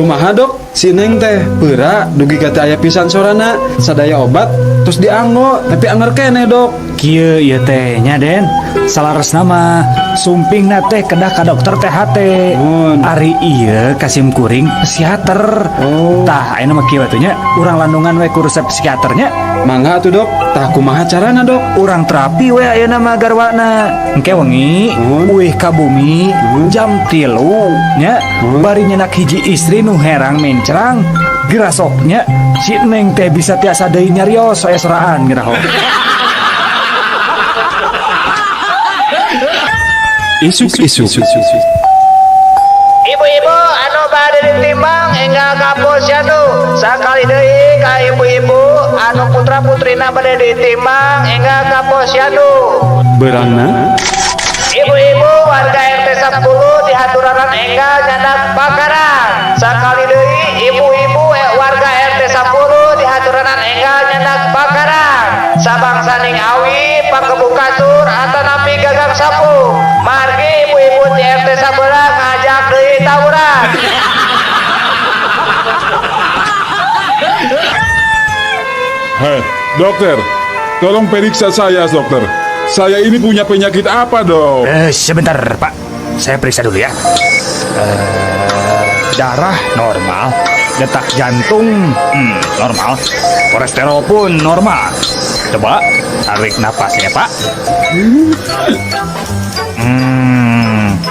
Kumaha dok? Si Neng teh peura dugi ka teu aya pisan sorana, sadaya obat terus dianggo tapi anger keneh dok. Kieu ieu teh nya Den. Salaresna mah sumpingna teh kedah ka dokter THT. Mun. Ari ieu ka sim kuring psikiater. Oh. Tah ayeuna mah kieu atuh nya, urang landungan we ku resep psikiaternya. Mangga atuh dok. Tah kumaha carana dok? Urang terapi we ayeuna mah garwana. Engke wengi Mun. uih ka bumi jam 3 nya bari nyenak hiji istri nu herang mencrang gerasoknya si Neng teh bisa tiasa deui nyarios soe soraan ngiraho. Isuk-isuk. Ibu-ibu anu bade ditimbang enggal ka posyandu. Sakali deui ka ibu-ibu anu putra-putrina bade ditimbang enggal ka posyandu. Beurangna Ibu-ibu warga RT 10 dihaturanan enggal nyandak bakaran. Sakali deui ibu-ibu warga RT 10 dihaturanan enggal nyandak bakaran. Sabangsaning awi pakebu kasur atanapi gagang sapu. Margi ibu-ibu di RT 11 ngajak deui tawuran. Hei, dokter, tolong periksa saya, dokter. Saya ini punya penyakit apa, dok? Sebentar Pak, saya periksa dulu ya. Darah normal, detak jantung normal, kolesterol pun normal. Coba tarik napasnya Pak.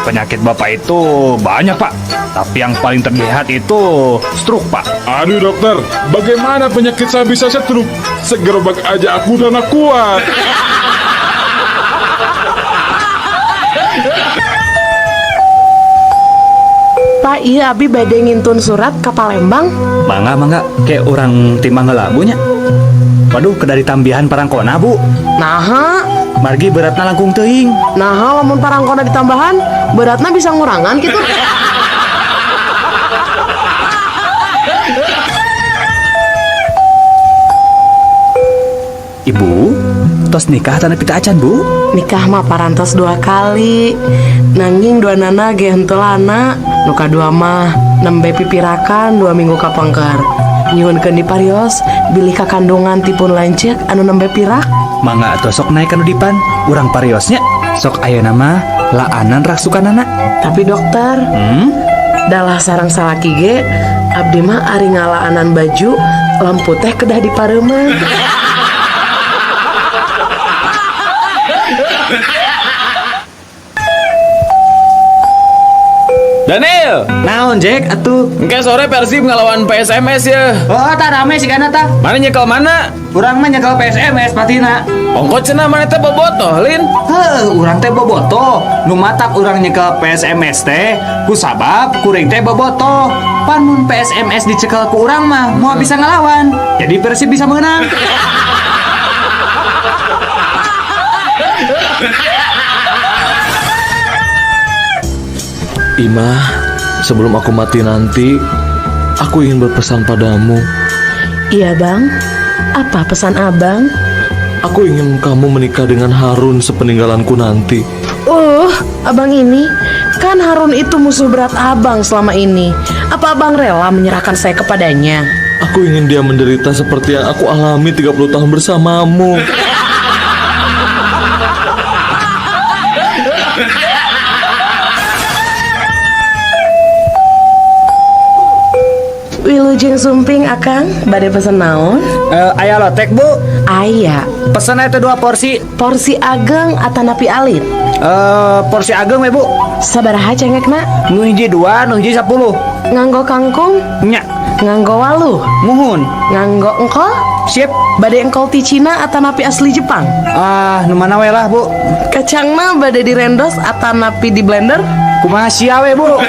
Penyakit Bapak itu banyak Pak, tapi yang paling terlihat itu stroke Pak. Aduh, dokter, bagaimana penyakit saya bisa stroke? Segerobak aja aku udah nggak kuat. Pak, iya abi bade ngintun surat ke Palembang. Mangga mangga, kayak orang timbang heula Bu nya. Waduh, kedah ditambihan parangkona Bu. Naha, Margi beratna langkung teuing. naha lamun parangkona ditambahan, beratna bisa ngurangan gitu. Ibu, tos nikah tanah pita acan Bu? Nikah mah parantos 2 kali. Nanging dua nana ge henteu lana. Nu kadua mah nembe pipirakan 2 minggu kapengker. Nyuhunkeun diparios bilih kakandungan tipun lanceuk anu nembe pirak. Mangga atuh sok naik kanu dipan, urang pariosnya. Sok ayeuna mah laanan raksukanana. Tapi dokter, dalah sarang salaki ge abdi mah ari ngalaanan baju lampu teh kedah dipareuman. Daniel, Naon Jack atuh? engke sore Persib ngelawan PSMS ya. Oh, tah rame sigana tah. Mana nyekel mana? Urang mah nyekel PSMS patina. Ongko cenah mana teh bobotoh, Lin? Heuh, urang teh bobotoh. Nu matak urang nyekel PSMS teh ku sabab kuring teh bobotoh. Pan mun PSMS dicekel ku urang mah moal bisa ngelawan. Jadi Persib bisa menang. Imah, sebelum aku mati nanti, aku ingin berpesan padamu. Iya bang, apa pesan abang? Aku ingin kamu menikah dengan Harun sepeninggalanku nanti. Abang ini, kan Harun itu musuh berat abang selama ini. Apa abang rela menyerahkan saya kepadanya? Aku ingin dia menderita seperti yang aku alami 30 tahun bersamamu. Wilujeng sumping akang, bade pesen naon? Aya lotek Bu. Aya, Pesen eta 2 porsi. porsi ageng atanapi alit. Porsi ageng we Bu. Sabaraha cengekna? Nu hiji 2, nu hiji 10. Nganggo kangkung, Nya, nganggo waluh, muhun. nganggo engkol, Sip. bade engkol ti Cina atanapi asli Jepang. Ah, nu mana we lah Bu. Kacangna bade direndos atanapi di blender? Kumaha sia we Bu.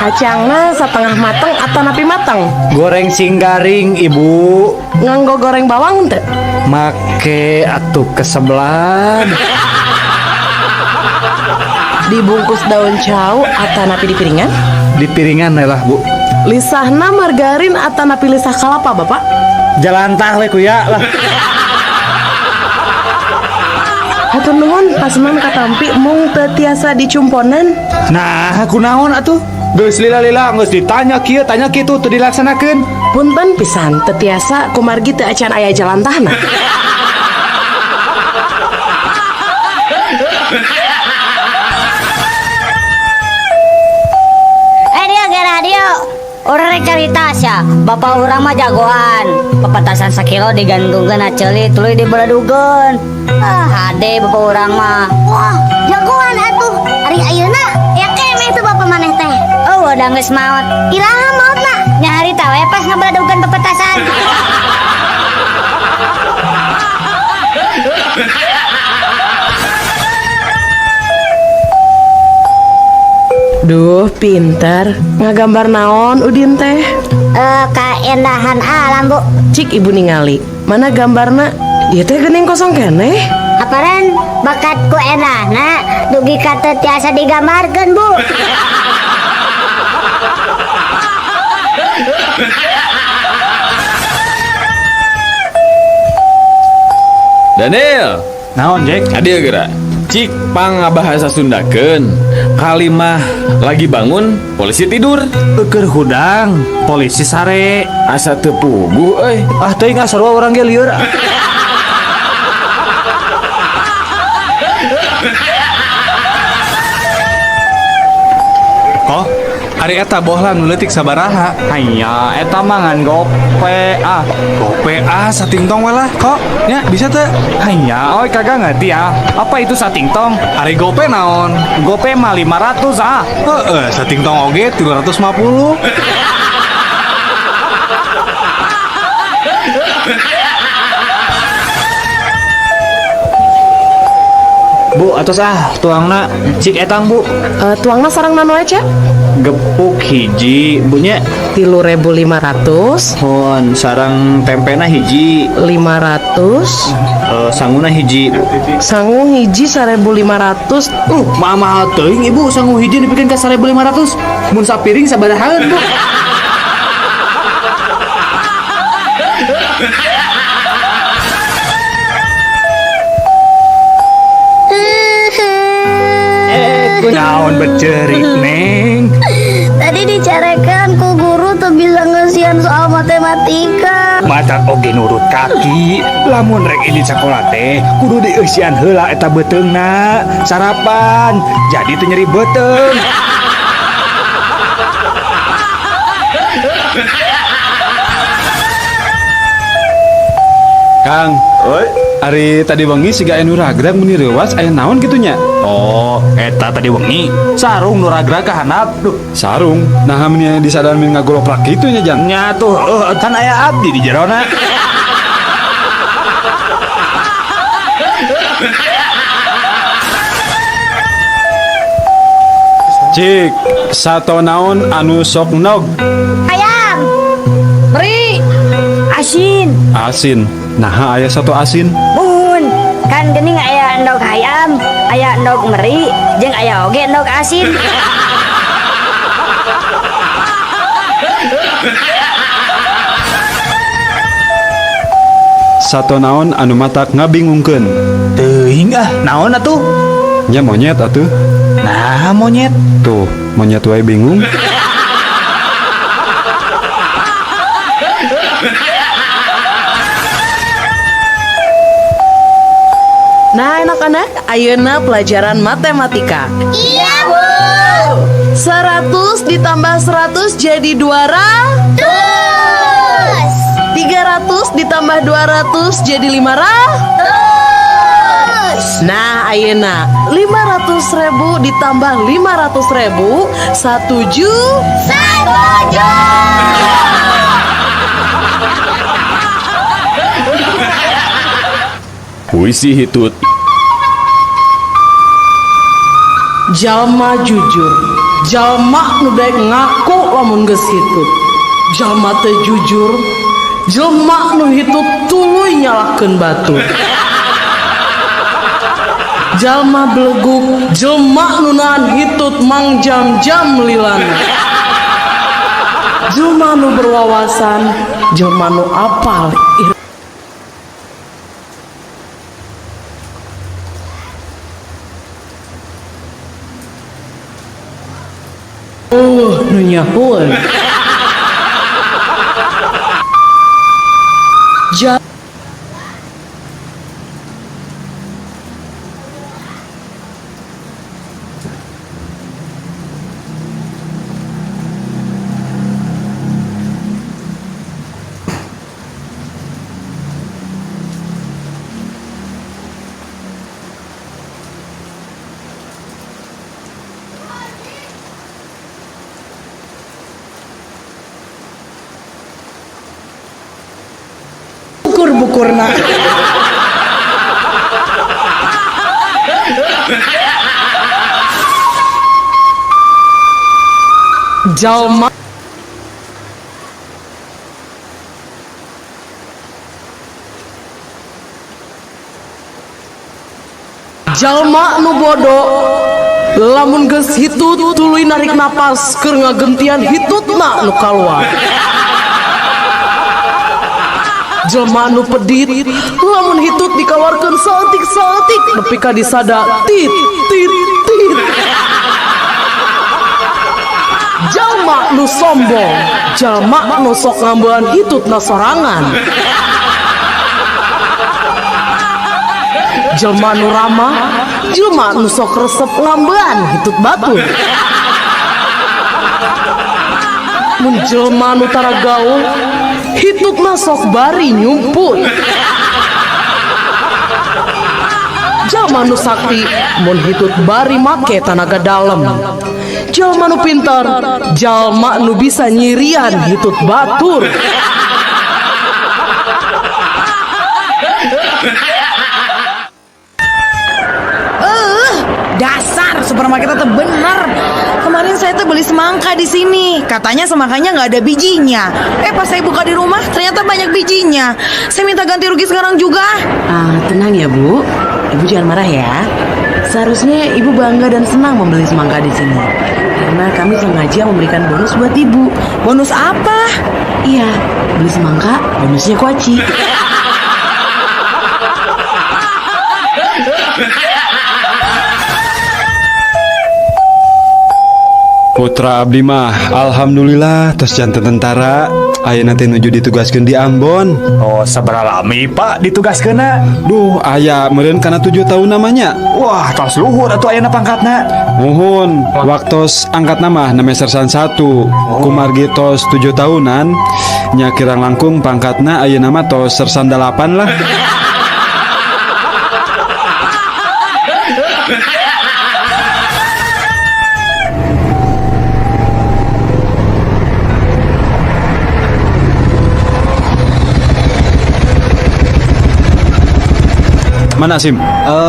Kacangna setengah mateng atanapi mateng? Goreng sing garing Ibu. Nganggo goreng bawang teu? Make atuh kesebelan. Dibungkus daun cau atanapi di piringan? Di piringan we lah Bu. Lisahna margarin atanapi lisah kalapa Bapak? Jalantah we kuya lah. Hatur nuhun pasenan katampi mung teu tiasa dicumponan. Nah, kunaon atuh? Geus lila-lila geus ditanya kieu tanya kitu teu dilaksanakeun. Punten pisan teu tiasa kumargi teu acan aya jalantahna. Eh dia ge radio. Urang rek carita sia, bapak urang mah jagoan. Pepetasan sakilo digantungkeun na ceuli tuluy dibeledugeun. Ah, hade bapak urang mah. Wah, jagoan atuh. Ari ayeuna ya keneh tuh bapak maneh teh. Oh, udah geus maot. Iraha maotna? Nya harita we pas ngebeledugeun pepetasan. Duh, pinter. Ngagambar naon Udin teh? Eh, kaendahan alam, Bu. Cik ibu ningali. Mana gambarna? Ieu teh geuning kosong keneh. Aparan bakat ku endahna dugi ka teu tiasa digambarkeun, Bu. Daniel, Naon, Jack? Adil geura. Cik pangabahasa Sundakeun. Kalimah lagi bangun, polisi tidur. Eukeun hudang, polisi sare. Asa teu puguh euy. Ah, teuing ah sarua urang ge lieur. Oh, ari eta bohlam nu leutik sabaraha? Hanya eta mah ngan gope ah. Gope ah satingtong we lah kok. Nya bisa teu? Hanya oi kagak ngerti ah. Apa itu satingtong? Ari gope naon? Gope mah 500 ah. Heeh, satingtong oge 350. Bu, atos ah tuangna cik etang bu. Eh, tuangna sareng naon wae, Cek? Gepuk hiji bunya 3.500, hon sarang tempena hiji 500, sanguna hiji. Sangu hiji 1.500. Mahal teuing ibu sangu hiji dipikeun ka 1500. Mun sapiring sabarahaeun bu? Naon becerik neng? Tadi dicarekan ku guru tuh bisa ngesian soal matematika. Mata oge nurut kaki. Lamun rek ini sekolah teh kudu dieusian heula eta beuteungna. Sarapan jadi teu nyeri beuteung. Kang, Oi. ari tadi wengi siga anu ragrag meni reuwas aya naon kitu nya? Oh, eta tadi wengi sarung nu ragrag ka handap. Duh, Sarung. Nah, meni disadaran meni ngagoloprak kitu nya jang. nya tuh kan aya abdi di jerona. Cik, sato naon anu sok nog Ayam, Beri. Asin. asin. Nah, aya sato asin. Muhun. Kan geuning aya endog hayam, aya endog meri, jeung aya oge endog asin. Sato naon anu matak ngabingungkeun. Teuing ah, naon atuh? Nya monyet atuh. Nah, monyet. Tuh, monyet wae bingung. Nah, anak-anak, ayeuna pelajaran matematika. Iya, Bu. 100 ditambah 100 jadi 200. Terus. 300 ditambah 200 jadi 500. Terus. Nah, ayeuna 500.000 ditambah 500.000 1 juta. 1 juta. Puisi hitut. Jalma jujur, jalma nu daek ngaku lamun geus hitut. Jalma teu jujur, jelma nu hitut tuluy nyalahkeun batur. Jalma beleguk, jelma nu nahan hitut mangjam-jam lilana. Jelma nu berwawasan, jelma nu apal. Oh, nu nyahoeun. Bukur-bukurna. Jalma jalma nu bodo lamun geus hitut tuluy narik napas keur ngagentian hitutna nu kaluar. Jelma nu pedit lamun hitut dikaluarkeun saeutik-saeutik nepi ka disada tit tit tit. Jalma nu sombong, jalma nu sok ngambean hitutna sorangan. Jelma nu ramah, jelma nu sok resep ngambean hitut batur. Mun jelma nu tara gaul, hitutna sok bari nyumput. Jalma nu sakti, mun hitut bari make tanaga dalem. Jalma nu pintar, jalma nu bisa nyirian hitut batur. Dasar supermarket itu bener. Kemarin saya tuh beli semangka di sini. Katanya semangkanya nggak ada bijinya. Pas saya buka di rumah ternyata banyak bijinya. Saya minta ganti rugi sekarang juga. Tenang ya Bu. Ibu jangan marah ya. Seharusnya Ibu bangga dan senang membeli semangka di sini. Karena kami sengaja memberikan bonus buat Ibu. Bonus apa? Iya, beli semangka, bonusnya kuaci. Putra abdi mah alhamdulillah tos janten tentara. Ayeuna teh nuju ditugaskeun di Ambon. Oh, sabaraha lami Pak ditugaskeunna? Duh, aya meureun kana 7 tahun namanya. Wah, tos luhur atuh ayeuna pangkatna. Muhun, waktos angkat nama name sersan 1. Oh. Kumargi tos 7 tahunan, nya kirang langkung pangkatna ayeuna mah tos sersan 8 lah. Mana SIM?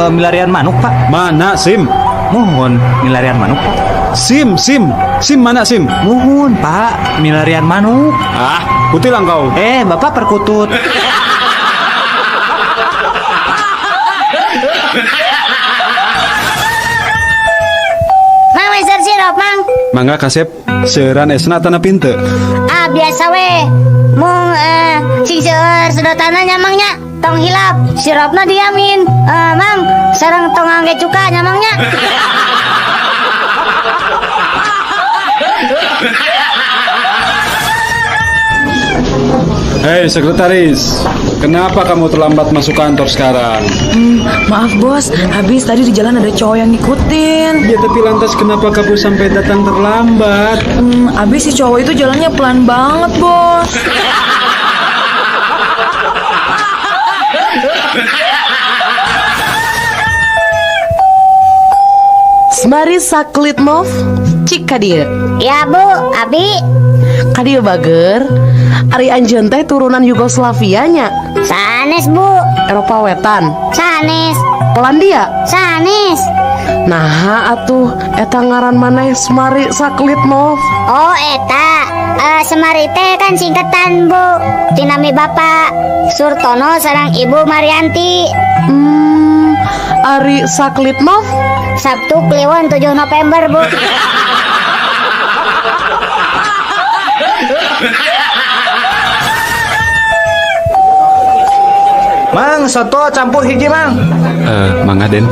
Milarian manuk, Pak. Mana SIM? Mohon, milarian manuk, Pak. SIM, SIM. SIM mana SIM? Mohon, Pak. Milarian manuk. Ah, kutilang kau. Bapak perkutut. Mang, meser sirup, Mang. Mangga kasep, seueuran esna tanah pinte. Ah, biasa we. Mung sing seueur sedotanna nya Mang nya. Tong hilap, sirupna diamin. Mang, sareng tong angge cuka nya Mang nya. Hei sekretaris, kenapa kamu terlambat masuk kantor sekarang? Maaf bos, habis tadi di jalan ada cowok yang ngikutin. Ya tapi lantas kenapa kamu sampai datang terlambat? Habis si cowok itu jalannya pelan banget bos. Semari Saklitmov, cik ka dieu. Ya Bu, abi. Ka dieu bager. Ari anjeun teh turunan Yugoslavia nya. Sanes Bu. Eropa Wetan. Sanes. Polandia. Sanes. Nah atuh eta ngaran maneh Semari Saklitmov. Oh eta, Semari teh kan singkatan Bu. Tinami Bapak Surtono sareng Ibu Marianti. Ari Saklitmov Sabtu Kliwon 7 November Bu. Mang, soto campur hiji, Mang. Mangga Den.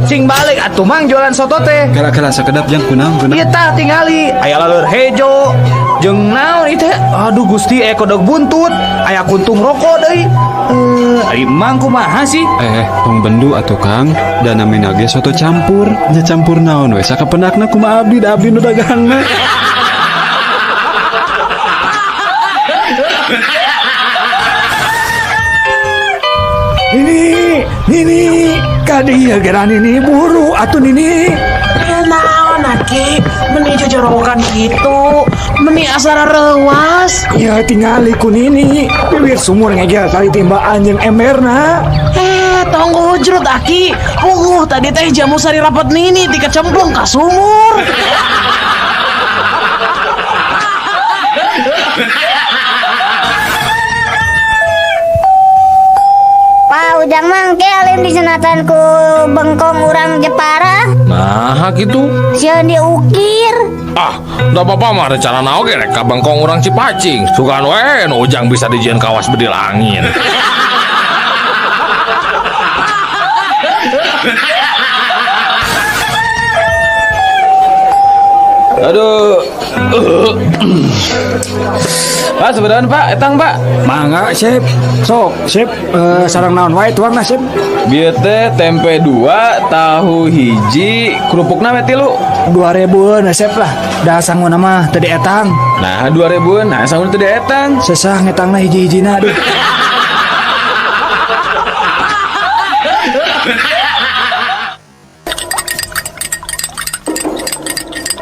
Sing balik atuh Mang jualan soto teh. Kala-kala sakedap jang kunaon kunaon. Ieu tah tingali, aya laleur hejo jeung naon ieu teh? Aduh Gusti, aya kodok buntut, aya kuntung rokok deui. Eh, ari Mang kumaha sih? Eh, tong bendu atuh Kang, da namina ge soto campur. Nya campur naon we sakapendakna kumaha abdi da abdi nu dagangna. Nini, Nini, kadieu geura Nini buru atuh Nini. Eh, naon aki, meni jojorowokan kitu, meni asa rareuwas. Ya tingali ku Nini, bibir sumur ngegel tali timbaan jeung emberna. Eh, tong ngujrut aki. Puguh tadi teh jamu sari rapat Nini dikecemplung ka sumur. Pak Ujang mah engke alim disunatan ku bengkong urang Jepara. Nah, gitu. Sieun diukir. Ah, da bapak mah rencana oge rek ka bengkong urang Cipacing. Sugan we nu Ujang bisa dijieun kawas bedil angin. Aduh. Pak, sebenarnya Pak, etang Pak. Mangga, Sip. Sok, Sip, sareng naon wae tuangna, Sip? Bieu teh tempe 2, tahu hiji, kerupukna we 3. 2000-eun Sip lah. Da sanguna mah teu dietang. Nah, 2000-eun, nah sanguna teu dietang. Sesah ngetangna hiji-hijina aduh.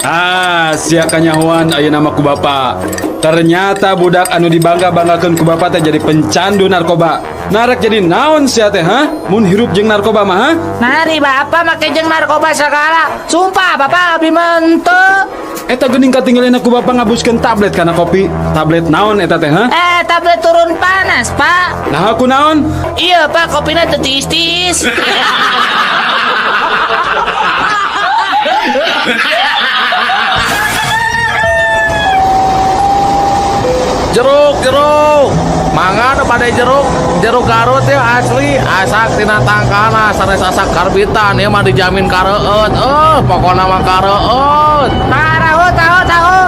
Ah, sia kanyahoan ayeuna mah ku bapa. Ternyata budak anu dibangga-banggakeun ku bapa teh jadi pencandu narkoba. Narek jadi naon sia teh, ha? Mun hirup jeung narkoba mah, ha? Nari bapak make jeung narkoba segala. Sumpah bapak abdi mah henteu. Eta geuning katinggalin ku bapa ngabuskeun tablet kana kopi. Tablet naon eta teh, ha? Eh, tablet turun panas, Pak. Nah, aku naon? Iya, Pak, kopina teu tiis-tiis. Jeruk, jeruk. Mangga nu bade jeruk, jeruk Garut ya asli, asak tina tangkana sanes asak karbitan ieu mah dijamin kareueut. Pokona mah kareueut. Tahu, tahu, tahu.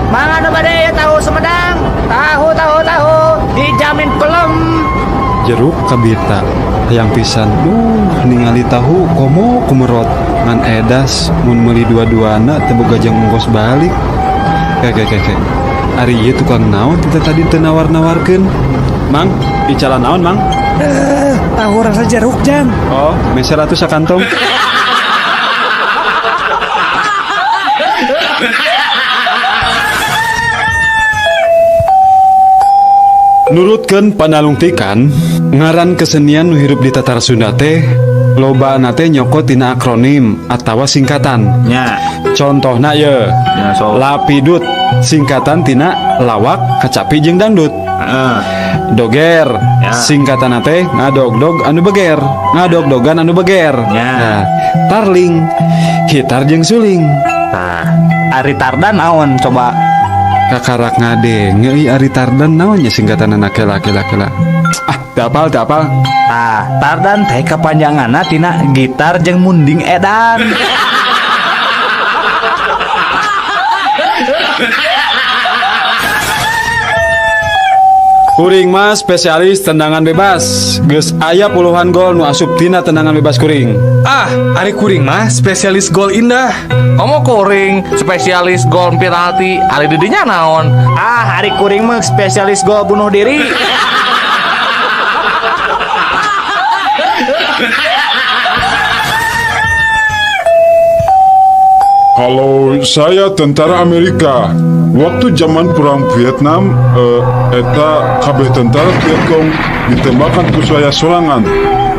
Mangga nu bade ieu tahu Sumedang. Tahu, tahu, tahu. Dijamin pelem. Jeruk kabita hayang pisan. Ningali tahu komo kumerot ngan edas mun meuli dua-duana teu boga jang ongkos balik. Kek. Ari ieu tukang naon teh tadi teu nawar-nawarkeun. Mang, icalan naon, Mang? Tahu rasa jeruk, Jang. Oh, meser atuh sakantong. Nurutkeun panalungtikan, ngaran kesenian nu hirup di Tatar Sunda teh lobana teh nyokot tina akronim atawa singkatan. Nya. Contohna ye, Ya, sok. Lapidut singkatan tina lawak, kacapi jeung dangdut. Heeh. Doger Ya. singkatan teh ngadog-dog anu beger, ngadog-dogan anu beger. Ya. Nah, tarling gitar jeung suling. Tah, ari Tardan naon coba? Kakarak ngadenge euy ari Tardan naon nya singkatanna kela kela kela. Ah, teu apal teu apal. Tah, Tardan teh kepanjanganna tina gitar jeung munding edan. Kuring mah spesialis tendangan bebas. Geus aya puluhan gol nu asup tina tendangan bebas kuring. Ah, ari kuring mah spesialis gol indah. Komo kuring spesialis gol penalti, ari didinya naon? Ah, ari kuring mah spesialis gol bunuh diri. Kalau saya tentara Amerika, waktu zaman perang Vietnam, eta kabeh tentara Vietcong ditembakkan ku saya sorangan.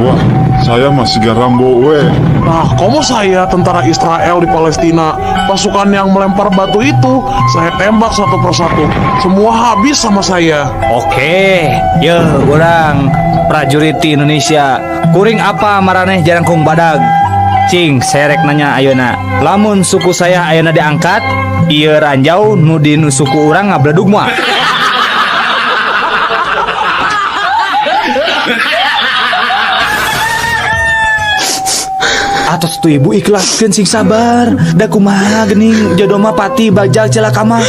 Wah, saya masih Rambo we. Nah, komo saya tentara Israel di Palestina, pasukan yang melempar batu itu, saya tembak satu persatu. Semua habis sama saya. Oke, ye urang prajurit di Indonesia. Kuring apa maraneh jarangkung badag? Cing, saya rek nanya ayeuna. Lamun suku saya ayeuna diangkat, ieu ranjau nu di nu suku urang ngabledug moal. Atos tuh ibu ikhlaskeun sing sabar. Da kumaha geuning jodoh mah pati bajal cilaka mah.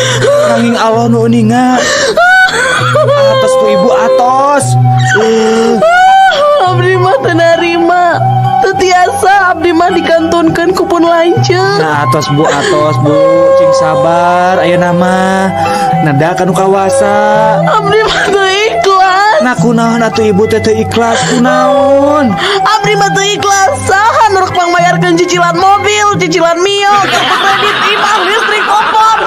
Nanging Allah nu uninga. Atos tuh ibu atos. Abdi mah teu narima. Teu tiasa abdi mah dikantunkeun ku pun lanceuk. Nah atos bu, cing sabar ayeuna mah. Neda ka nu kawasa. Abdi mah teu ikhlas. Nah kunaon atuh ibu teh teu ikhlas kunaon? Abdi mah teu ikhlas. Saha nu rek pangmayarkeun cicilan mobil, cicilan Mio, kartu kredit, imah, listrik, kompor.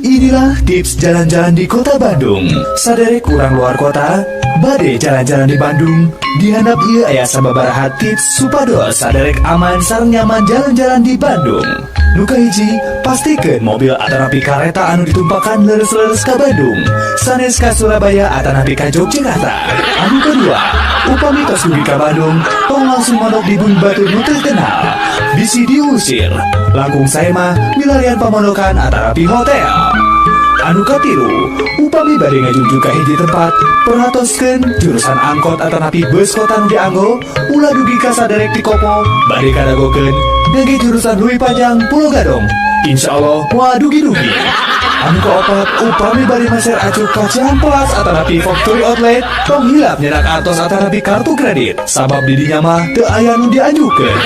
Inilah tips jalan-jalan di Kota Bandung. Saderek kurang luar kota, bade jalan-jalan di Bandung. Dihandap ieu aya sababaraha tips supados saderek aman sareng nyaman jalan-jalan di Bandung. Nu kahiji, pastikeun mobil atanapi kareta anu ditumpakan leres-leres ka Bandung, sanes ka Surabaya atanapi ka Yogyakarta. Anu kedua, upami tos dugi ka Bandung, tong langsung mondok di bumi batur nu terkenal. Bisi diusir. Langkung sae mah milarian pamondokan atanapi hotel. Anu katilu, upami bade ngajungjung ka hiji tempat, perhatoskeun jurusan angkot atanapi bus kota nu dianggo, ulah dugi ka saderek ti Kopo, bade kadagokeun ngangge jurusan Leuwi Panjang Pulo Gadung. Insya Allah moal dugi-dugi. Anu kaopat, upami bade meser acuk ka Cihampelas atanapi Factory Outlet, tong hilap nyenak artos atanapi kartu kredit, sabab di dinya mah teu aya nu dianjukeun.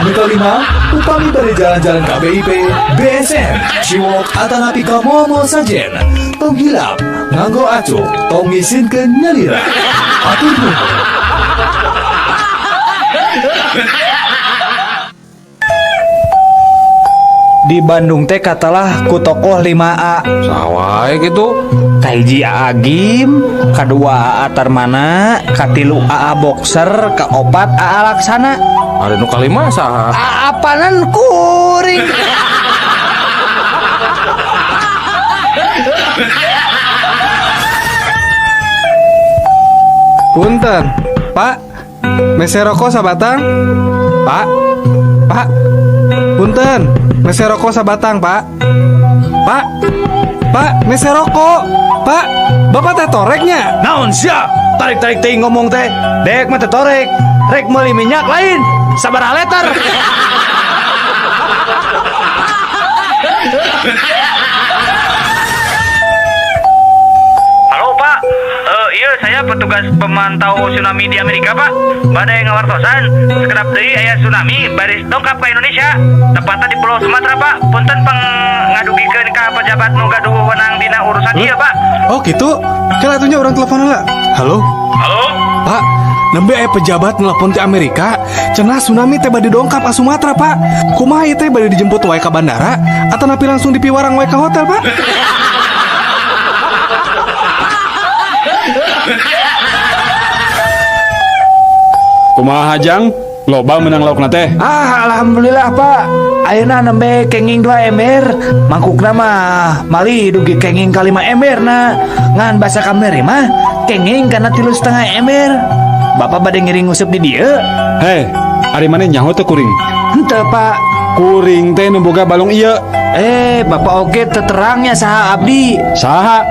Anu kalima, upami bade jalan-jalan ka BIP, BSM, Ciwalk atanapi ka mall-mall sajen, tong hilap nganggo acuk, tong ngisinkeun nyalira. Hatur nuhun. Di Bandung teh katalah ku tokoh 5A. Sawae gitu. Kahiji Aa Gym, kadua Aa Tarmana, katilu Aa Boxer, kaopat Aa Laksana. Ada nu kalima saha? Aa panan kuring. Punten, Pak. Mese rokok sabatang? Pak. Pak. Punten, mese rokok sabatang, Pak. Pak. Pak, mese rokok. Pak, Bapak teh toreknya. Naon sia? Tarik-tarik teuing ngomong teh. Dek mah teh torek. Rek meuli minyak lain. Sabaraha liter? Halo Pak, iya saya petugas pemantau tsunami di Amerika Pak. Badai ngawartosan, sekedap deui aya tsunami baris dongkap ka Indonesia. Tepatnya di Pulau Sumatera Pak. Punten pangadugikeun ka pejabat nu gaduh wewenang dina urusan ieu Pak. Oh gitu? Kan atunya urang telepon heula. Halo? Halo? Pak, nembe aya pejabat nelpon ti Amerika, cenah tsunami teh bade dongkap ka Sumatera, Pak. Kumaha ieu teh bade dijemput wae ka bandara atanapi langsung dipiwarang wae ka hotel, Pak? Kumaha Jang? Loba menang laukna teh. Ah, alhamdulillah Pak. Ayeuna nembe kenging 2 ember. Mangkukna mah mali dugi kenging ka 5 ember na. Ngan basa kamari mah kenging kana 3,5 ember. Bapak bade ngiring nguseup di dieu. Hei, ari maneh nyaho teu kuring? Henteu Pak. Kuring teh nu boga balong ieu. Bapak oge teu terangnya saha abdi. Saha?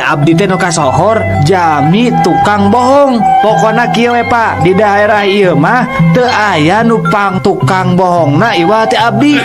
Abdi teh nu kasohor jami tukang bohong. Pokona kieu we Pak, di daerah ieu mah teu aya nu pang tukang bohongna iwal teh abdi.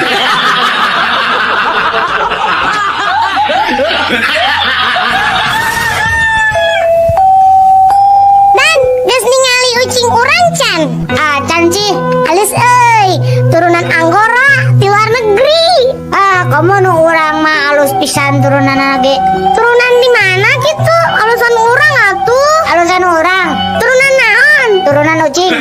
Dan geus ningali ucing urang can. Ah, can cih, alus euy, turunan anggora ti luar negeri. Ah, komo nu urang mah alus pisan turunanna ge. Turunan di mana kitu? Alusan urang atuh. Alusan urang. Turunan naon? Turunan ucing.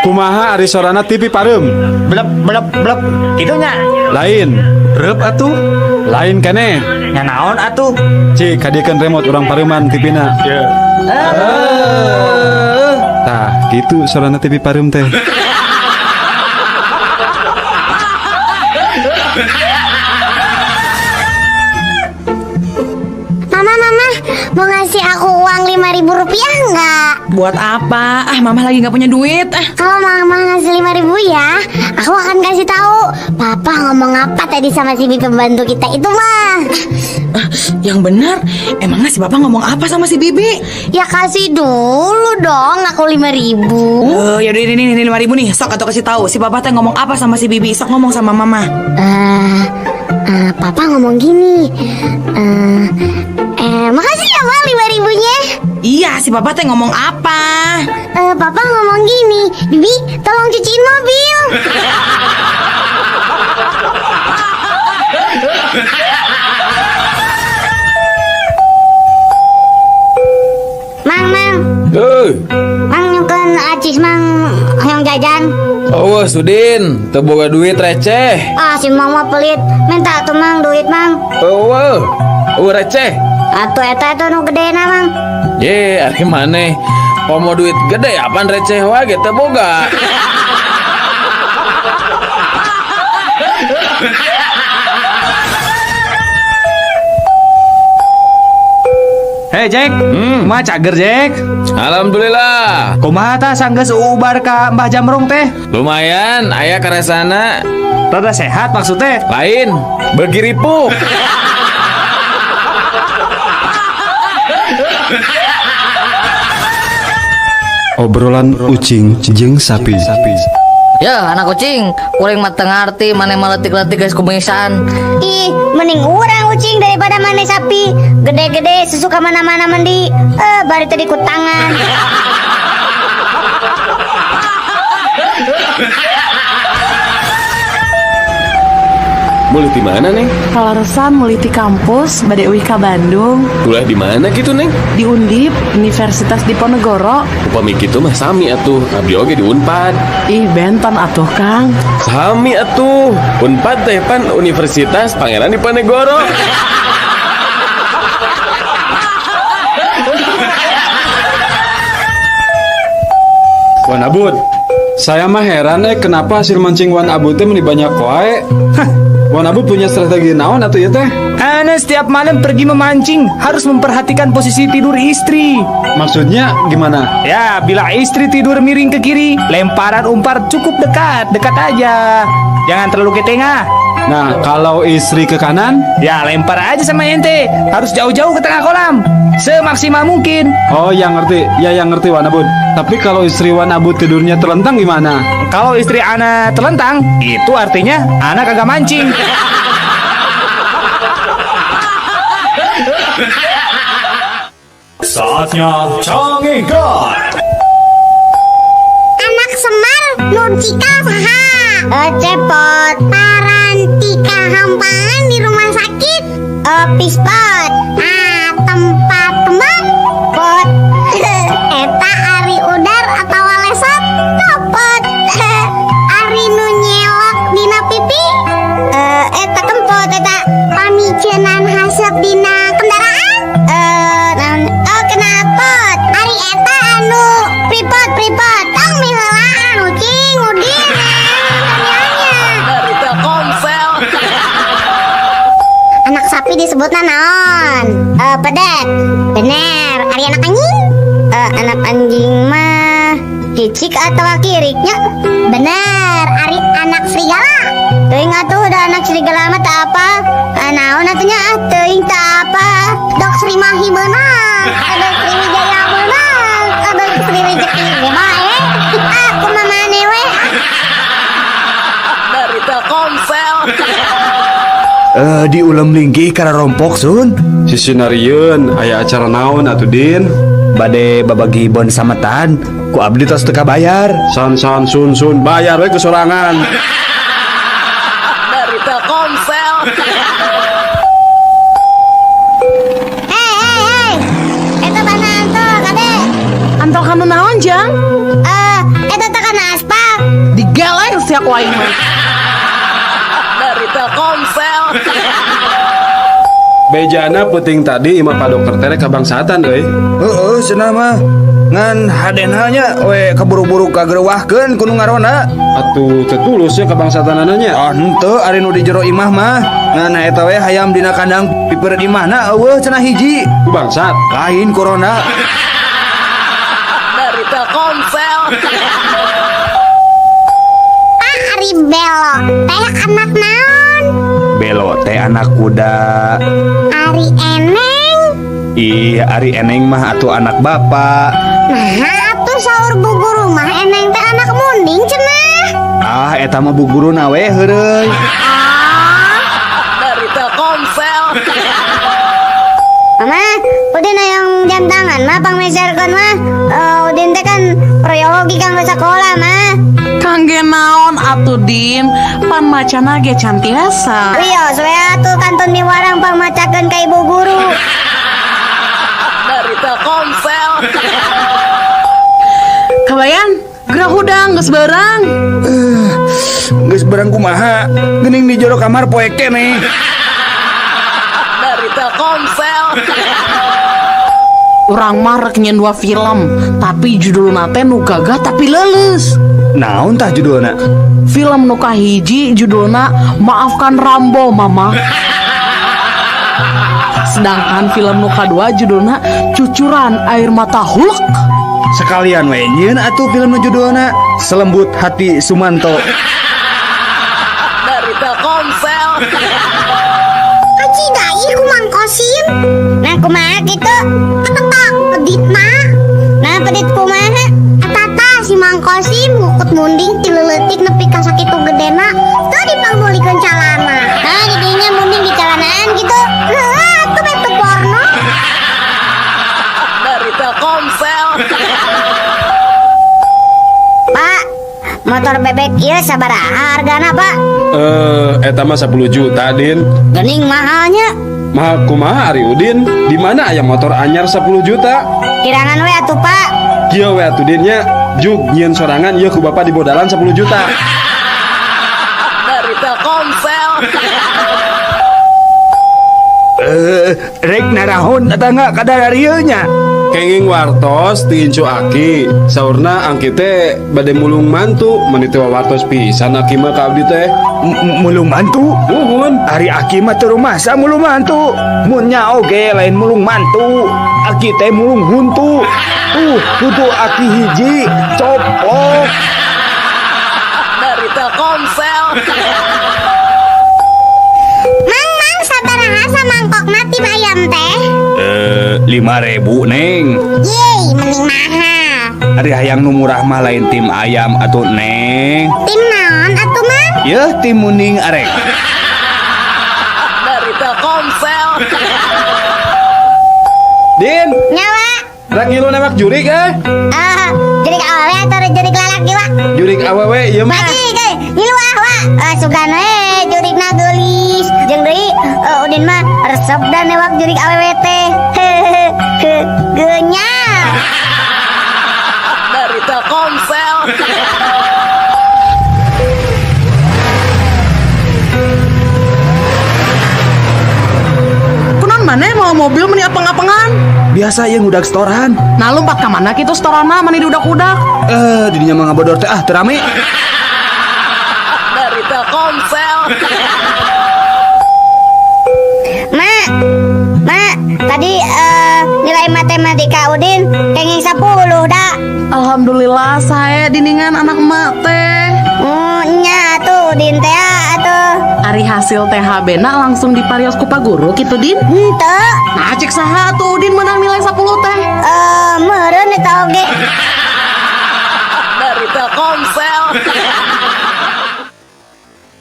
Kumaha ari sorana TV pareum? Blep blep blep. Kitu nya. Lain. Reup atuh. Lain keneh. Nya naon atuh? Cik, kadiekeun remote urang pareuman TV-na. Ye. Tah, kitu sorana TV pareum teh. Mama, mama, mau ngasih aku Uang Rp5.000 nggak? Buat apa? Ah, Mama lagi nggak punya duit. Ah. Kalau Mama ngasih 5.000 ya, aku akan kasih tahu Papa ngomong apa tadi sama si bibi pembantu kita itu mah. Ah, yang benar, emangnya si Papa ngomong apa sama si bibi? Ya kasih dulu dong aku 5.000. Oh, ya udah ini 5.000 nih. Sok atau kasih tahu si Papa teh ngomong apa sama si bibi. Sok ngomong sama Mama. Papa ngomong gini. Makasih ya Ma 5.000-nya. Iya, si Papa teh ngomong apa? Papa ngomong gini, Bibi tolong cuciin mobil. Mang, Mang. Mang nyukeun acis Mang hoyong jajan. Oh, Sudin, teu boga duit receh. Ah, si Mang mah pelit. Minta tuh Mang duit Mang. Eueuh, eueuh receh. Atuh eta tuh nu gedena Mang. Ye, ari maneh komo duit gede apaan receh wae ge teu boga. Hei Jack, kumaha cager Jack? Alhamdulillah. Kumaha tah sanggeus ubar ka Mbah Jamrong teh? Lumayan, aya karesana. Rada sehat maksudnya? Lain, beuki ripuh. Obrolan ucing jeung sapi. Ya, anak kucing, kuring mah teu ngarti maneh mah leutik-leutik geus kumisan. Ih, mending urang ucing daripada maneh sapi. Gede-gede susu ka mana-mana mandi. Bari tadi ku tangan. Mulai di mana, Neng? Kaleresan meuli ti kampus bade uih ka Bandung. Kuliah di mana gitu, Neng? Di Undip, Universitas Diponegoro. Upami kitu mah sami atuh, abdi oge di Unpad. Ih, benten atuh, Kang. Sami atuh. Unpad teh pan Universitas Pangeran Diponegoro. Wan Abud, saya mah heran kenapa hasil mancing Wan Abud teh meni banyak wae. Hah, Wan Abud punya strategi naon atuh ieu teh? Ana setiap malam pergi memancing harus memperhatikan posisi tidur istri. Maksudnya gimana? Ya, bila istri tidur miring ke kiri, lemparan umpan cukup dekat, dekat aja. Jangan terlalu ke tengah. Nah, kalau istri ke kanan? Ya, lempar aja sama ente. Harus jauh-jauh ke tengah kolam. Semaksimal mungkin. Oh, yang ngerti. Ya, yang ngerti Wan Abud. Tapi kalau istri Wan Abud tidurnya telentang gimana? Kalau istri ana telentang, itu artinya ana kagak mancing. Saatnya Cangehgar. Anak Semar nu cikal saha? Cepot. Parantika hampangan di rumah sakit. Pispot. Ah, tempat kembang. Pot. Eta ari udar atau lesot. Copot. Ari nu nyelok dina pipi. Eta kempot eta. Pamicenan haseup dina kendaraan. Oh kenapot. Ari eta anu pripot pripot. Tong miheulaan ucing udin. Dari Telkomsel. Anak sapi disebutna naon? Pedet. Bener. Ari anak anjing? Anak anjing mah cicik atau kiriknya? Bener. Ari anak serigala. Teuing atuh da anak serigala mah teu apa? Naon atuh nya? Ah, teuing teu apa. Dok Sri Mahi meunang. Dok Sri Wijaya meunang. Dok Sri Rejeki ge bae. Aku mah maneh we. Dari Telkomsel. Di ulem linggih karena rompok sun. Sisinarieun aya acara naon atuh Din? Bade babagi bon sametan, ku abdi tos teu kabayar. San san sun sun bayar we kesorangan. Dari Telkomsel. Hei hei hei. Eta bana antol kade. Antol kanu naon, Jang? Eta teh kana aspal. Digeleng sia ku aing mah. Dari Telkomsel. Bejana peuting tadi imah Pak Dokter teh kabangsatan euy. Heeh, cenah mah. Ngan hadena nya we kaburu-buru kagerewahkeun ku nu ngaronda. Atuh teu tulus nya kabangsatanana nya. Ah henteu ari nu di jero imah mah. Ngan eta we hayam dina kandang piper di mana eueuh cenah hiji. Ku bangsat. Lain corona. Dari Telkomsel. Ah, ari Belo teh anak naon? Belo teh anak kuda. Ari Eneng. Ih, ari Eneng mah atuh anak bapak. Nah, atuh saur bu guru mah Eneng teh anak munding cenah. Ah, eta mah bu guruna we heureuy. Ah, Dari Telkomsel. Mama, Udin hayang jam tangan mah pangmeserkeun mah. Udin teh kan proyologi kanggo sakola mah. Kangge naon atuh Din, pan macana ge can tiasa. Wios we atuh kantun miwarang pangmacakeun ka ibu guru. Dari Telkomsel. Kabayan, gerah hudang geus beurang. Geus berang kumaha? Geuning di jero kamar poek keneh. Dari Telkomsel. Urang mah rek nyeun dua film, tapi judulna teh nu gagah tapi leuleus. Naon tah judulna? Film nu kahiji judulna Maafkan Rambo Mama. Sedangkan film nu kadua judulna Cucuran Air Mata Hulk. Sekalian we nyieun atuh film nu judulna Selembut Hati Sumanto. Dari Telkomsel. Aci dai ku Mang Kosim. Nah kumaha kitu? Ketek peditna. Nah pedit kumaha? Atata si Mang Kosim ngukut munding ti leuletik nepi ka sakitu gedena teu dipangmeulikeun calana. Nah jadinya munding di calanaan gitu. Heuh atuh bae teu porno. Dari Telkomsel. Pak, motor bebek ieu sabaraha hargana, Pak? Eta mah 10 juta, Din. Geuning mahalnya. Mahal kumaha ari Udin? Di mana aya motor anyar 10 juta? Kirangan we atuh, Pak. Kieu we atuh Din nya, jug nyieun sorangan ieu ku bapak dibodalan 10 juta. Dari Telkomsel. Rek narahon tetangga kadar nya. Kenging wartos ti incu aki. Saurna angki teh bade mulung mantu, meuni teh wartos pisan aki mah ka abdi teh. Mulung mantu? Muhun. Ari aki mah teu rumasa mulung mantu. Mun nya oge lain mulung mantu. Aki teh mulung huntu. Tuh, huntu aki hiji coplok. Dari Telkomsel. Mang, mang sabaraha samangkokna tim ayam teh? 5.000 Neng. Yeay, mending mahal. Ari hayang nu murah mah lain tim ayam atuh Neng. Tim naon atuh Mang? Yeuh tim munding arek. Dari Telkomsel. Din, Nyawa. rek ngilu nembak jurik eh? Ah, jurik awewe atau jurik lalaki, Wak? Jurik awewe ieu mah. Lagi, ge, ngilu ah, Wak. Sugan we jurikna geulis. Jeung deui Udin mah resep dan newak jurik awewe teh. Hehehe, geunyal. Dari Telkomsel. Kunaon maneh mau mobil meni apeng-apengan? Biasa ieu ngudag setoran. Nah lompat ka mana kitu setorana mani diudak-udak? Didinya mah ngabodor teh ah teu rame. Dari Telkomsel. Ma, ma, tadi nilai matematika Udin kenging 10 dah. Alhamdulillah saya diningan anak emak teh. Nya atuh Udin teh atuh. Ari hasil THB na langsung diparios ku pak guru kitu Din. Henteu. Nah cek saha atuh Udin menang nilai 10 teh. Meureun eta oge. Dari Telkomsel.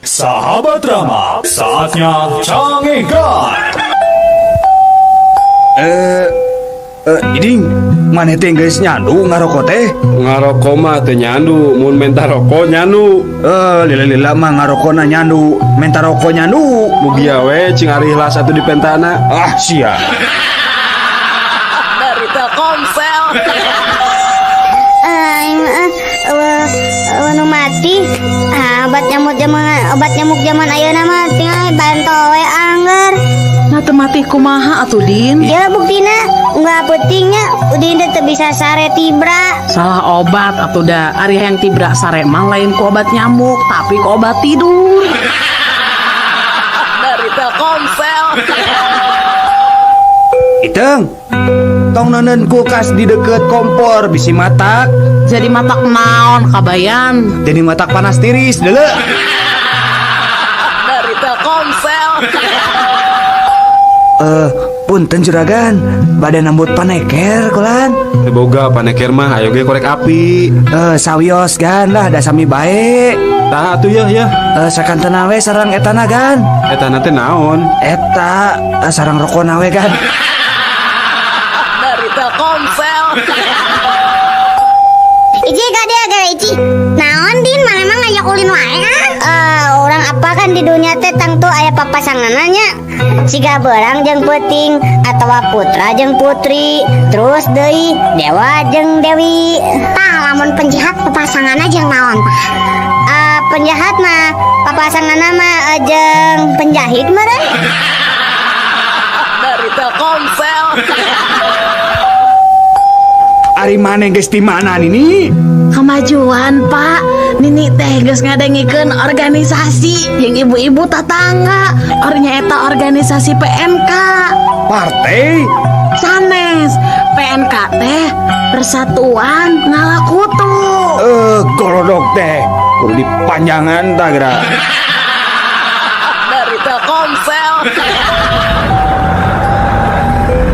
Sahabat Rama, saatnya cangekan. Iding, maneh teh geus nyandu ngaroko teh? Ngaroko mah teu nyandu, mun menta rokok nyandu. Lila-lila mah ngarokona nyandu, menta rokok nyandu. Mugia we cing ari ikhlas atuh dipentana. Ah, sia. Dari Telkomsel. Nu mati. Ah, obat nyamuk zaman ayeuna mah tinggal banto we angger. Nah teu mati kumaha atuh Din? Ya buktina nggak pentingnya Udin teh teu bisa sare tibra. Salah obat atuh da. Ari yang tibra sare mah lain ku obat nyamuk, tapi ku obat tidur. Dari Telkomsel. Telkomsel. Iteng, tong neundeun kulkas di deket kompor bisi matak. Jadi matak naon kabayan? Jadi matak panas tiris deuleu. Dari Telkomsel. Punten juragan, bade nambut paneker kulan. Teu boga paneker mah ayo ge korek api. Sawios gan lah da sami bae. Tah atuh yeuh yeuh. Sakantena we sareng etana gan. Etana teh naon? Eta sareng rokona we gan. Dari Telkomsel. Ici ka dia gara Ici. Naon Din, maneh mah ngajak ulin wae ah? Urang apa kan di dunia teh tangtu aya papasanganna nya. Siga beurang jeung peuting atawa putra jeung putri, terus deui dewa jeung dewi. Tah lamun penjahat papasanganna jeung naon tah? Penjahat mah papasanganna mah jeung penjahit meureun. Dari Telkomsel. Ari maneh geus di mana Nini? Kemajuan Pak, Nini teh geus ngadengikeun organisasi yang ibu-ibu tetangga, ornya eta organisasi PNK. Partai? Sanes, PNK teh Persatuan Ngalakutu. Golodok teh kudu dipanjangan tah geura. Dari Telkomsel.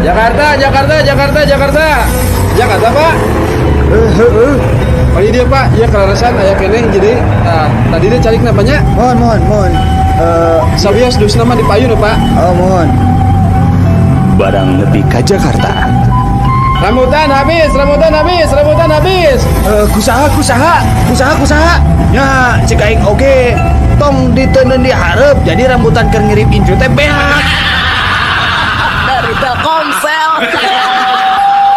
Jakarta, Jakarta, Jakarta, Jakarta. Jakarta, Pak. Heeh. Oh iya dia Pak, iya kelarasan aya keneh jadi nah, tadi dia cari kenapanya? Mohon, mohon, mohon. Sawios dus nama di payun Pak. Oh, mohon. Barang nepi ka Jakarta. Rambutan habis, rambutan habis, rambutan habis. Kusaha, kusaha, kusaha, kusaha. Nya, cek aing oge. Tong diteundeun di hareup jadi rambutan keur ngirip incu teh beak. Dari Telkomsel.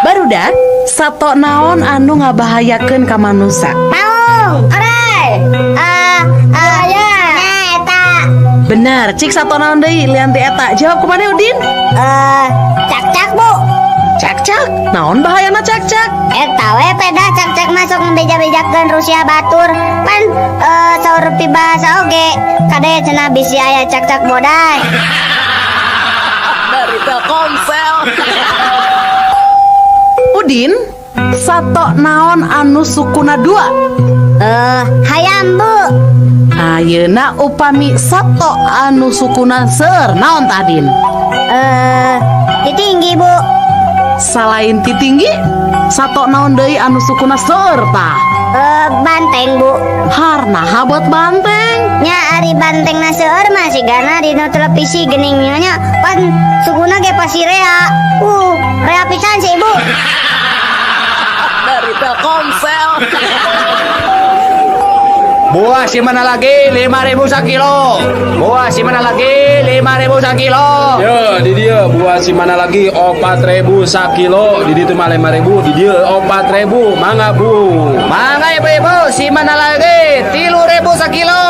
Barudak, sato naon anu ngabahayakeun ka manusa? Maung, orai. Ya. Nah, eta. Bener, cik sato naon deui lian ti eta. Jawab kumaha Udin? Cak-cak, Bu. Cak-cak, naon bahayana cak-cak? Eta we pedah cak-cak masuk ngebeja-bejakeun Rusia batur. Pan saur pibahasa oge. Kade cenah bisi aya cak-cak boday. Dari Telkomsel. Udin, sato naon anu sukuna dua? Hayam, Bu. Ayeuna upami sato anu sukuna seur naon tah, Din? Titinggi, Bu. Salain titinggi, sato naon deui anu sukuna seur tah? Banteng, Bu. Harnaha buat banteng? Nya ari banteng na seueur mah sigana dina televisi geuning nya pan sukuna ge pasti rea. Rea pisan si Ibu. Dari Telkomsel. Buah si mana lagi 5.000 sakilo. Buah si mana lagi 5.000 sakilo. Yo, di dia buah si mana lagi 4.000 sakilo. Di ditu mah 5.000, di dia 4.000. Mangga Bu. Mangga ibu-ibu, si mana lagi 3.000 sakilo.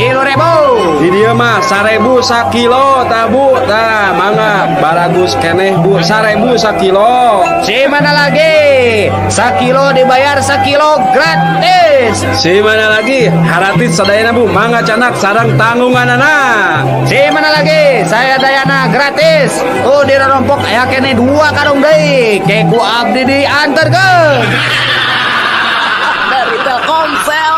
3.000. Di dia mah 1.000 sakilo tah Bu. Tah mangga baragus keneh Bu 1.000 sakilo. Si mana lagi? Sakilo dibayar sakilo gratis. Si mana lagi? Haratis sadayana Bu, mangga canak sarang tanggunganana. Si mana lagi? Saya dayana gratis. Oh di rompok aya keneh 2 karung deui. Ke ku abdi diantarkeun. Dari Telkomsel.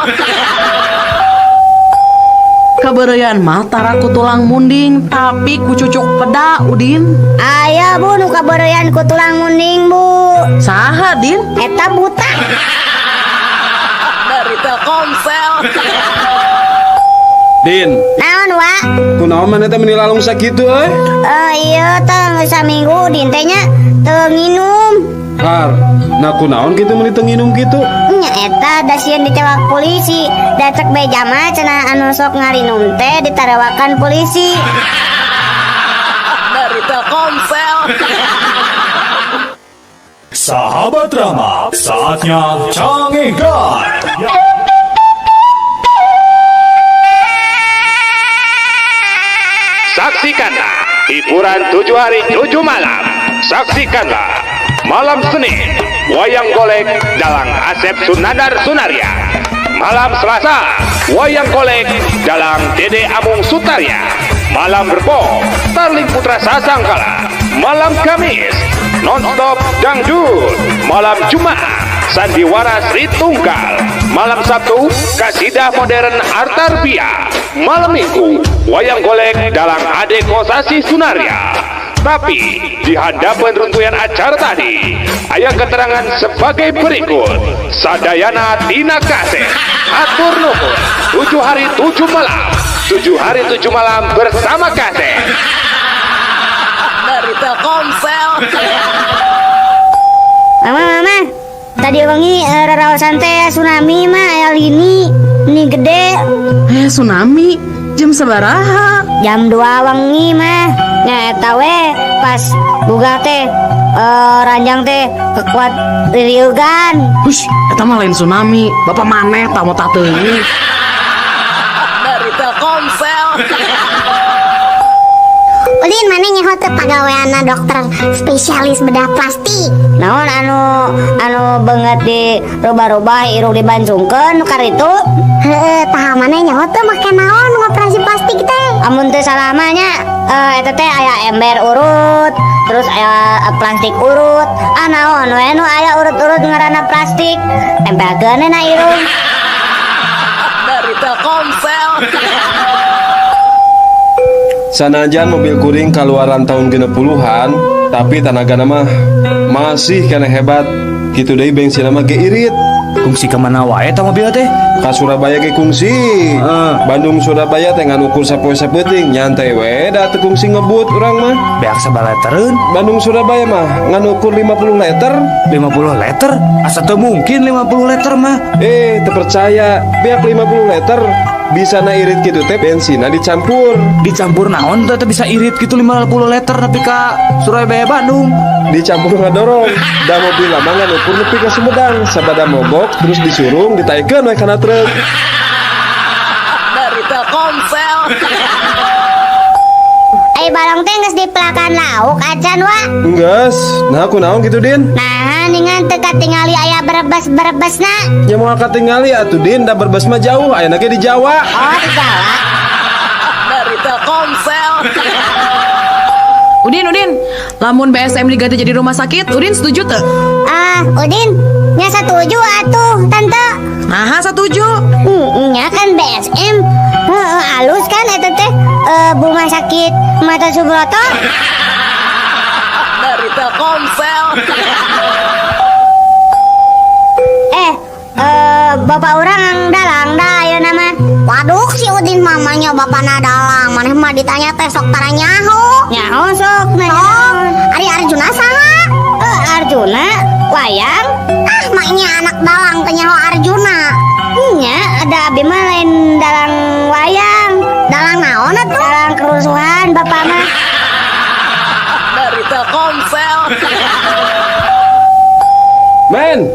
Kabeureuyan mah tara ku tulang munding tapi ku cucuk peda Udin. Aya Bu nu kabeureuyan ku tulang munding Bu. Saha Din? Eta buta. Dari Telkomsel. Din. Naon wa? Kunaon maneh teh meuni lalung sakitu euy? Ieu teh geus saminggu Din teh nya teu nginum. Har, nah kunaon kitu meuni teu nginum kitu? Nya eta da sieun ditewak polisi. Da cek beja mah cenah anu sok ngarinum teh ditarewakan polisi. Dari Telkomsel. Sahabat Rama, saatnya cangegan. Saksikanlah hiburan 7 hari 7 malam. Saksikanlah malam Senin wayang golek dalang Asep Sunandar Sunarya. Malam Selasa wayang golek dalang Dede Amung Sutarya. Malam Rebo, Starling Putra Sasangkala. Malam Kamis, Nonstop Dangdut. Malam Jumat, Sandiwara Sri Tunggal. Malam Sabtu, Kasidah Modern Artarbia. Malam Minggu, Wayang Golek Dalang Ade Kosasi Sunarya. Tapi di hadapan runtuyan acara tadi, aya keterangan sebagai berikut. Sadayana tina kaset. Atur nuhun. 7 hari 7 malam. 7 hari 7 malam bersama kaset. Dari Telkomsel. Mama, mama. Tadi wengi raraosan teh tsunami mah aya lini. Ini gede. Eh, tsunami. Jam sabaraha? Jam 2 wengi mah. Nya eta we pas buka teh ranjang teh kekuat ririugan. Hush, eta mah lain tsunami. Bapak maneh tah mau teuing. Dari Telkomsel. Udin, maneh nyaho teu pagaweanna dokter spesialis bedah plastik? Naon anu anu beungeut dirubah-rubah, irung dibancungkeun karitu? Heeh, tah maneh nyaho teu make naon ngoperasi plastik teh? Amun teu salah mah nya eta teh aya ember urut, terus aya plastik urut. Ah, naon we nu aya urut-urut ngaranna plastik. Tempelkeun na irung. Dari Telkomsel. Sanajan mobil kuring kaluaran tahun 60-an, tapi tanagana mah masih keneh hebat. Kitu deui bensin mah ge irit. Kungsi kemana wae eta mobil teh? Ka Surabaya ge kungsi. Bandung Surabaya teh ngan ukur sapoe sapeuting, nyantai we da teu kungsi ngebut urang mah. Beak sabaraha litereun? Bandung Surabaya mah ngan ukur 50 liter. 50 liter? Asa teu mungkin 50 liter mah. Eh, teu percaya. Beak 50 liter bisa na irit gitu teh bensinna dicampur. Dicampur naon teh bisa irit gitu 50 liter tapi ka Surabaya Bandung? Dicampur ngadorong. Da mobil lama ngan ukur nepi ka Sumedang, sabada mogok terus disurung ditaikeun we kana truk. Dari Telkomsel. Ai balong teh geus dipelakan lauk acan, wa? Enggeus, nah kunaon gitu, Din? Nah, ningan teu katingali aya berebes-berebesna. Ya moal katingali atuh, Din, da Brebes mah jauh, ayeuna ge di Jawa. Oh, di Jawa. Dari Telkomsel. Udin, Udin, lamun BSM diganti jadi rumah sakit, Udin setuju tuh? Ah, Udin, nya setuju atuh, Tante. Nah, setuju. Nya kan BSM. Heeh, alus kan eta teh rumah sakit Mata Subroto. Dari Telkomsel. Eh, bapak urang dalang dah ayeuna mah. Waduh, si Udin mamanya bapakna dalang. Maneh mah ditanya teh sok tara nyaho. Nyaho sok nanya. Oh, ari Arjuna saha? Eh, Arjuna wayang. Ah, maknya anak dalang teh nyaho Arjuna. Nya, ada abi mah lain dalang wayang. Dalang naon atuh? Dalang kerusuhan bapak mah. Dari Telkomsel. Men,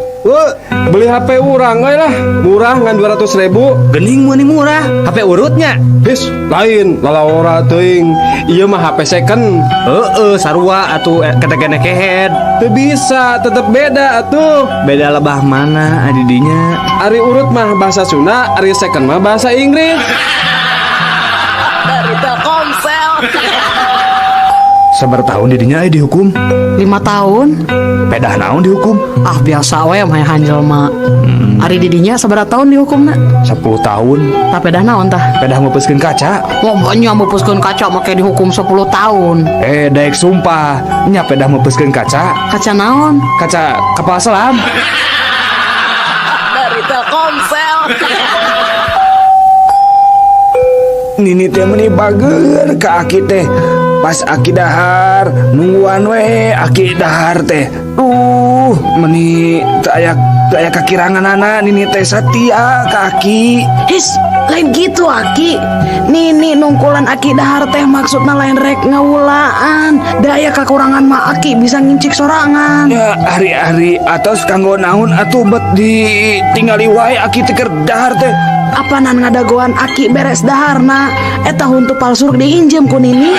beli HP urang we lah, murah ngan 200 ribu. Gening meuni murah, HP urutnya. His, lain, lalawora teuing. Ieu mah HP second. Heeh, sarua atuh ketegene kehed. Teu bisa, tetep beda atuh. Beda lebah mana adidinya? Ari urut mah bahasa Sunda, ari second mah bahasa Inggris. Dari Telkomsel. Sabaraha tahun didinya dihukum? 5 tahun. Pedah naon dihukum? Ah, biasa we mah jelema. Ari didinya sabaraha tahun dihukumna? 10 tahun. Tah, pedah naon tah? Pedah meupeuskeun kaca. Wah, nya meupeuskeun kaca make dihukum 10 tahun. Eh, daek sumpah, nya pedah meupeuskeun kaca. Kaca naon? Kaca kapal selam. Dari Telkomsel. Nini teh meni bager ka aki teh. Pas aki dahar, nungguan we aki dahar teh. Duh, meni teu aya kakiranganana nini teh satia ka aki. His, lain gitu aki. Nini nungkulan aki dahar teh maksudna lain rek ngawulaan. Da aya kakurangan mah aki bisa ngincik sorangan. Ya, ari-ari atos kanggo naon atuh bet ditinggali wae aki teh keur dahar teh. Apanan ngadagoan aki beres daharna? Eta huntu palsu diinjem ku Nini.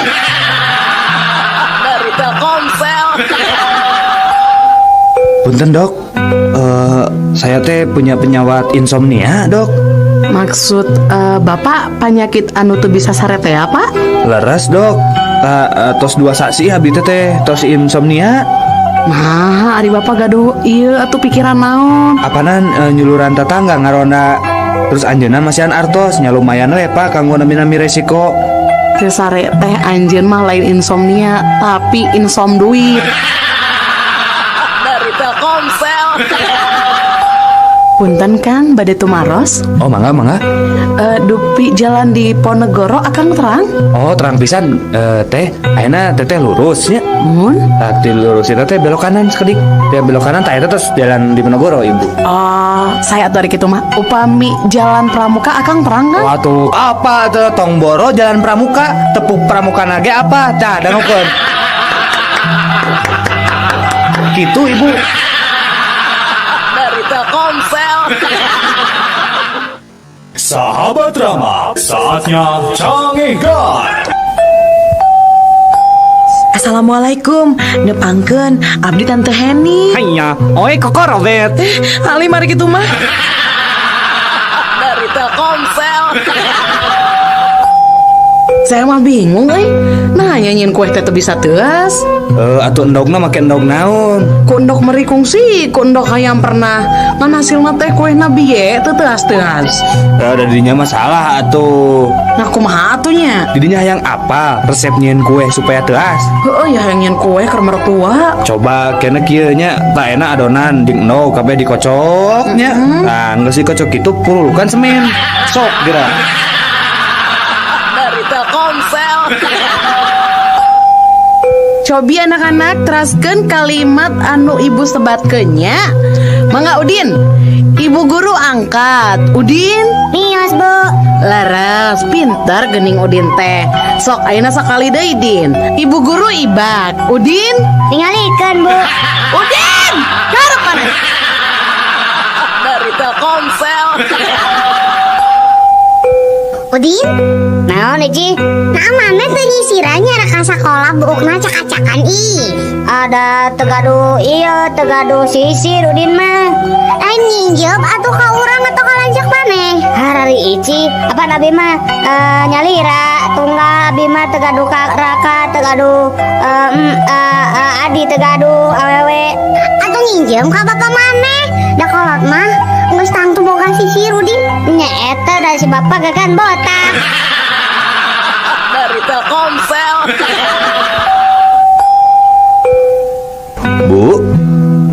Dari Telkomsel. Punten, dok, saya teh punya penyawat insomnia, dok. Maksud Bapak penyakit anu teu bisa sare teh apa? Leres, Dok. Tos 2 sasih abdi teh teh tos insomnia. Nah, ari Bapak gaduh ieu atuh pikiran naon? Apanan nyuluran tetangga ngaronda, terus anjeunna masihan artos nya, lumayan we, Pak, kanggo nami-nami resiko. Teu sare teh anjeun mah lain insomnia, tapi insom duit. Dari Telkomsel. Punten, Kang, bade tumaros. Oh, mangga, mangga. Dupi jalan Diponegoro akang terang? Oh, terang pisan, teh. Ayeuna teteh lurus nya. Mun? Tah, ti lurus itu teh belok kanan sakedik. Teh belok kanan tah eta terus jalan Diponegoro, Ibu. Oh, saya atuh ari kitu mah. Upami jalan Pramuka akang terang kan? Waduh, apa tuh tong boro jalan Pramuka, tepuk Pramuka nage apa? Tah, dangukeun. Gitu, Ibu. Dari Telkomsel. Sahabat Rama, saatnya Cangehgar. Assalamualaikum, nepangkeun abdi Tante Heni. Hanya, oi Koko Robert. Ali mari kitu mah. Dari Telkomsel. Saya mah bingung euy. Nah, nyieun kue teh teu bisa teuas. Eh, atuh endogna make endog naon? Ku endog meri kungsi, ku endog hayam pernah. Ngan hasilna teh kuehna bieu teu teuas-teuas. Eh, da didinya masalah atuh. Nah, kumaha atuh nya? Didinya hayang apa resep nyieun kue supaya teuas? Heueuh ya, hayang nyieun kue keur mertua. Coba kena kieu nya, tah enak adonan jeung endog kabeh dikocok nya. Nah, geus dikocok kitu purulukan semen. Sok geura. Dari Telkomsel. Cobi anak-anak teraskeun kalimat anu ibu sebatkeun nya. Mangga Udin. Ibu guru angkat. Udin? Mios, Bu. Leres, pintar gening Udin teh. Sok ayeuna sakali deui, Din. Ibu guru ibak. Udin? Ningalikeun, Bu. Udin! Garap mana? Dari Telkomsel. Udin? Naon, Eci? Nah, maneh teu nyisirannya rek ka sakola buukna cak-cakan ih. Ada teu gaduh ieu, teu gaduh sisir Udin mah. Lain nginjem atuh ka urang atau ka lanceuk maneh. Harari Ici, apa abi mah nyalira tunggal, abi mah teu gaduh ka raka, teu gaduh adi, teu gaduh awewe. Atuh nginjem ka bapak maneh. Da kolot mah geus tangtu boga sisir Udin. Nya eta da si bapak gagan botak. Dari Telkomsel. Bu,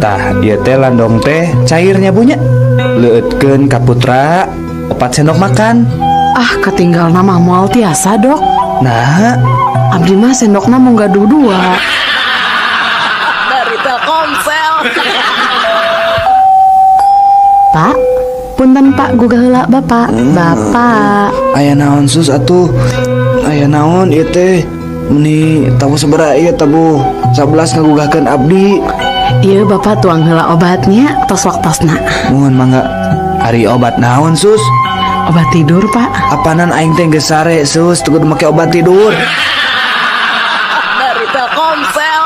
tah ieu teh landong teh cairnya punya. Leueutkeun ka putra 4 sendok makan. Ah, ketinggal nama moal tiasa, Dok. Nah, Abdi mah sendokna mung gaduh dua. Dari Telkomsel. Pak, punten Pak, gugah heula Bapak. Bapak. Aya naon, Sus, atuh? Aya naon ieu teh? Meni tabuh sabaraha ieu, tabuh 11 ngagugahkeun abdi. Iya, Bapak tuang heula obatnya tos waktosna. Mohon mangga. Ari obat naon, Sus? Obat tidur, Pak. Apanan aing teh geus sare, Sus, teu kudu make obat tidur. Dari Telkomsel.